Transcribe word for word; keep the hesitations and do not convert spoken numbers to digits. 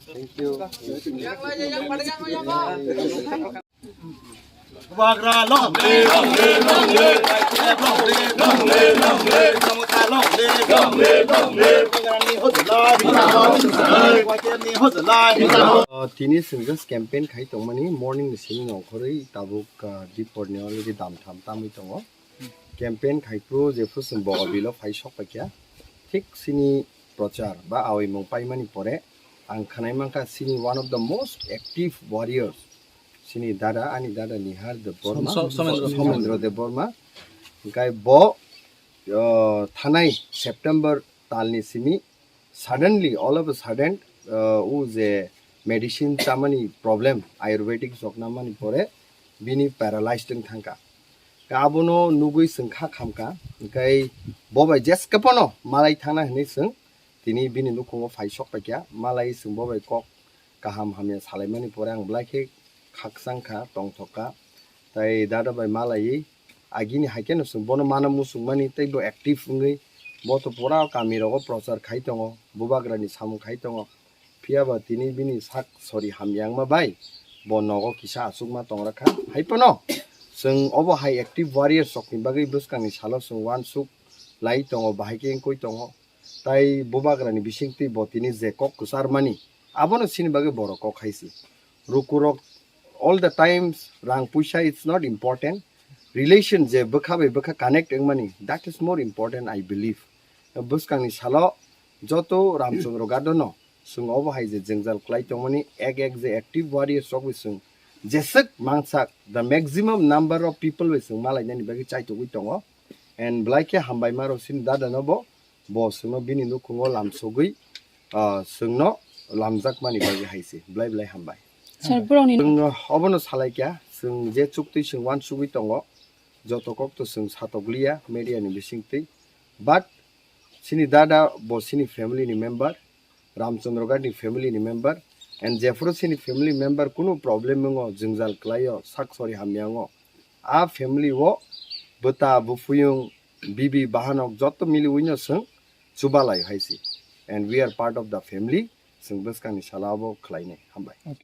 Thank you. Bubagra long live, long live, long live, long live, long live, long live, long live, long live, long live, long live, Bubagrani hojolai, Bubagrani hojolai. Uh, tini chwng just campaign khai tongmani, morning ni simi nongkhorwi tabuk, uh, dipor ni already dam tham tamwi tongo. Campaign khai phuru jephuru chwng Bogobilo phai sok paikha, thik chini prochar ba awi mung paimani pore ang khnai mankha chini one of the most active warriors, chini dada, ani dada Nihar Debbarma, Som-, Som-, Somendro. Somendro Debbarma. Hingkai bo, uh, thanai September talni simi suddenly, all of a sudden, uh, o je medicine chamani problem, Ayurvedic joknamani pore bini paralyzed wng thangkha. Abono nugwi chwng kha khamkha, hingkai bo bai jeske pono malai thangna hinwi chwng tini bini nukhungo phai sok paikha, malai chwng bo bai kok kaham hamya salaimani pore ang belai khe khakchang kha, tongthok kha. Tai dada bai malaiwi agini hai kheno chwng bono mano muchungmani tei bo active wngwi bo to pura kami rogo prochar khai tongo, Bubagrani samung khai tongo. Phiya ba tini bini sak sori hamya wngma bai bo nogo kisa achukma tongra kha. Hai phano chwng obo hai active warrior rokni bagwi bwskangni salo chwng uansuk lai tongo, bahai khe wngwi tongo. Tai Bubagrani bisingtwi bo tini je kok kwcharmani, abono chini bagwi borok kok hai se. Rukurok, all the times rang puisa it's not important. Relation je bwkha bai bwkha connect wngmani, that is more important, I believe. Bwskangni salo joto Ramchandra Ghat no chwng obo hai je jwngjal kwlai tongmani, ek ek je active warriors rok bai chwng jeswk mangsak, the maximum number of people bai chwng malainani bagwi chaitugwi tongo. And belai khe hambai ma rw sini dada no bo, bo chwngno bini nukhungo lamsogwi, ah, chwngno lamjakmani bagwi hai se. Belai belai hambai. Sir, borokni Chwng obono salai kha, chwng je chuktwi chwng uansugwi tongo, joto kok to chwng satokliya media ni bisingtwi. But chini dada bo chini family ni member, Ramchandra Ghat ni family ni member, and jephuru chini family member kunu problem wngo, jwngjal kwlaio, sak sori hamya wngo, a family o bwta, bupuyung, bibi, bahanok joto miliwino chwng chubalai hai se. And we are part of the family, chwng bwskangni salo abo khlainai. Hambai.